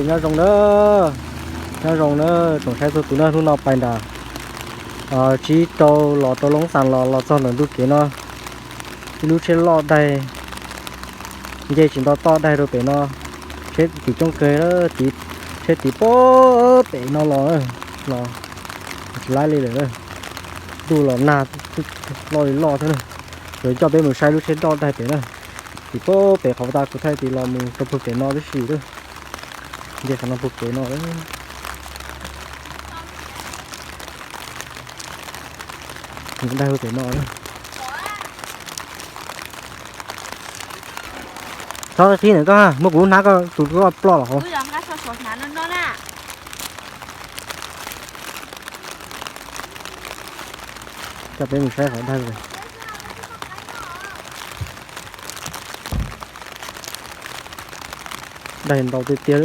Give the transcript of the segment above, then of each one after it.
Nyob zoo na, nyob zoo na, tsoom saib txhua tus na, hnub no pais nram Tsib Rau los rau Loob Xas los los txog ntawm ntug kev no, ib lub tsheb loj daig, nce tsis nto toj daig rau pem no, tsheb tim coob kawg, tsheb tim pem no los, los tsis laib li lawm, ntuj los nag loj li loj thiab na. Yuav coj peb mus saib lub tsheb loj daig pem na, tim pem qhov tas kuv thaij tim los mus rau puag pem no tib si lawm. Nce qhov no puag pem no, daig puag pem no. Txhob qhib ntawm koj, muab kuv lub hnab koj tus koj ploj los hauv. Coj peb mus saib qhov daig. Daig ntau tiag tiag,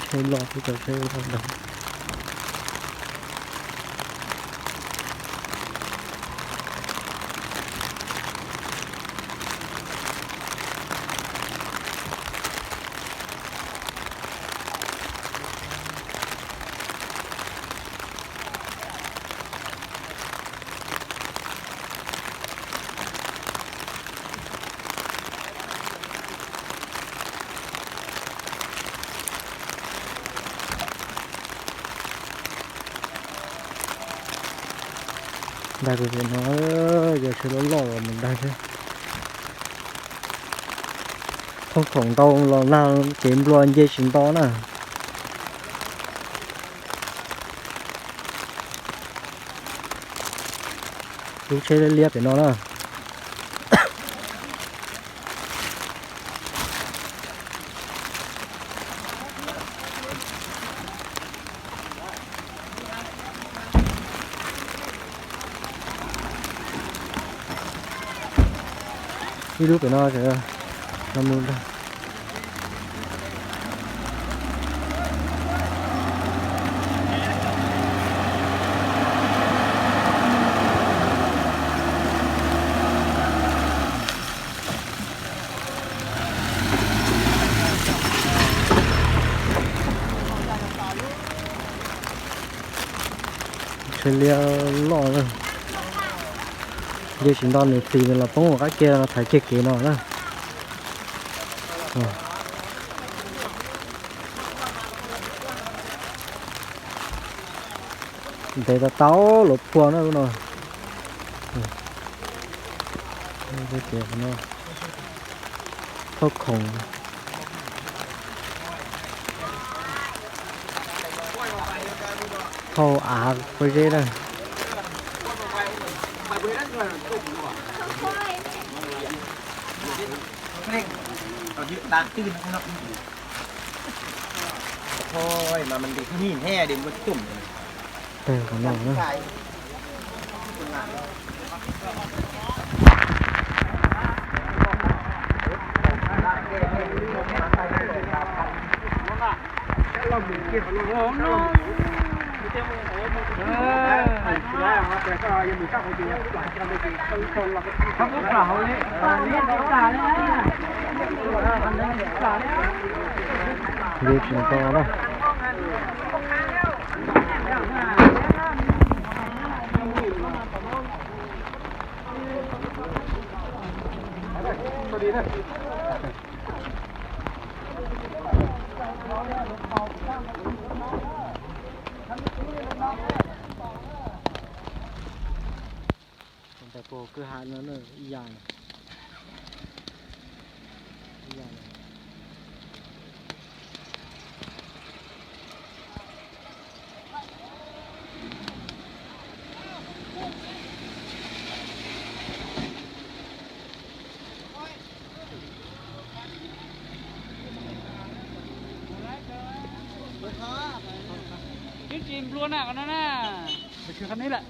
tsheb loj xwb, tsheb loj daig. Daig puag pem no, yog tsheb loj loj los mus daig thiab. Thooj khoom ntau los nag ces nplua nce tsis nto na. Lub tsheb liab liab pem no na. Ib lub pem no, no mus. Tsheb liab loj na. Nce tsis nto nws plis nws los poob ua qab kiag no, thaiv kiag kev no na. Ntev tau tau los phua na lub no. Thauj khoom, thauj av pob zeb na. Tawg qhov no na. Li tsis nto na. Ntawm puag kwj ha no ib yam, ib yam. Twb tsis nplua na qhov no na. Tsis qhov neb lawm.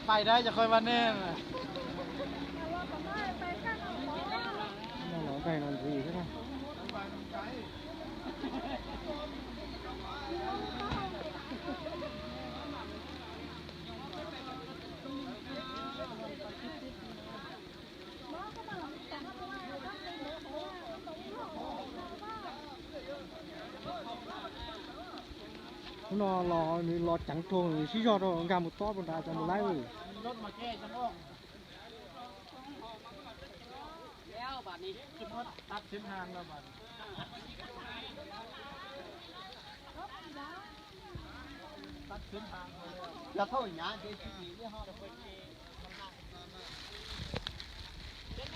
Pais dab cov qhov mas ne. Daig no ntxiv thiab na. Hnub no los nws los ceev rau nws sib zog rau nkag mus tob rau nrad cov mus laib.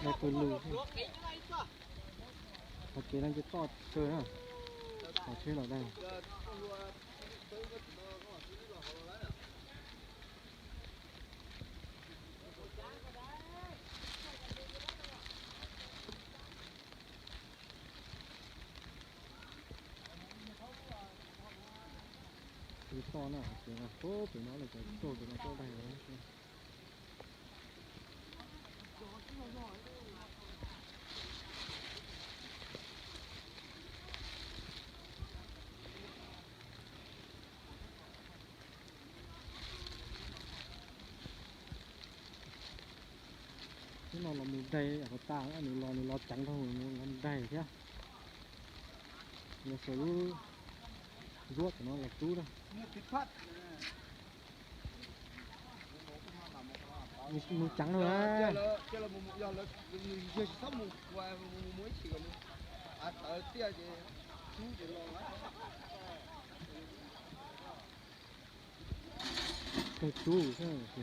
Daig pw lug thiab. Qhov kev no ces toj kawg na. Qhov tsheb los daig. Toj na, pem no lawv cov tuaj pem no tuaj daig. Hnub no los mus daig yam qhov tas, nws los nws los ceev rau, los mus daig thiab. Los xuas lub zuab tom no los rub na. Mus ceev rau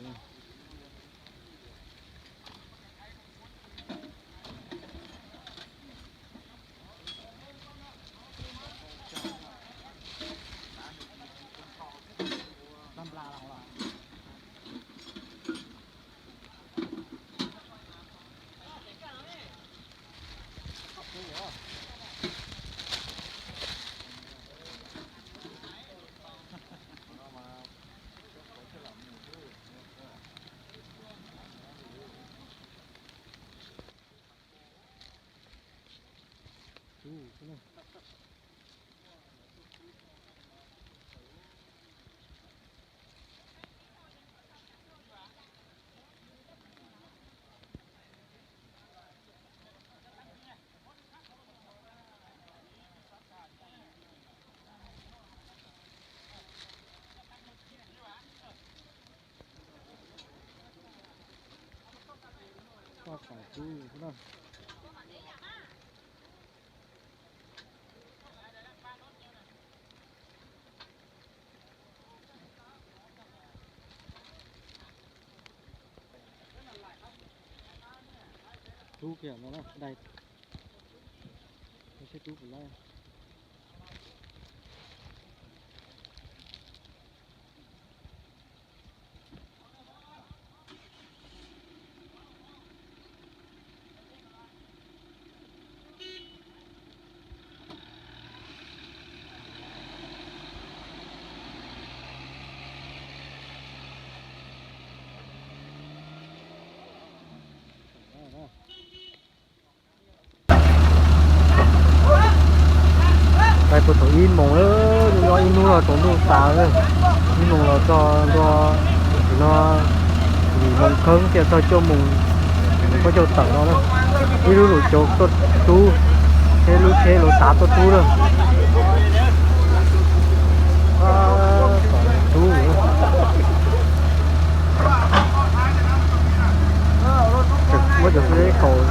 na. Rub xwb. Koj xav rub na. Rub kiag no na, daig. Seb rub puas laib. Daig puag thaum ib moos, nyob ib hnub no tsaus ntuj tas, ib moos los txog ntua no, yim moos kheeb thiaj txog cuaj moos, peb caug tawm no na. Ib lub lus cauv tuaj rub, thiab lub tsheb lus tav tuaj rub na. Rub. Muab cov xib kaus.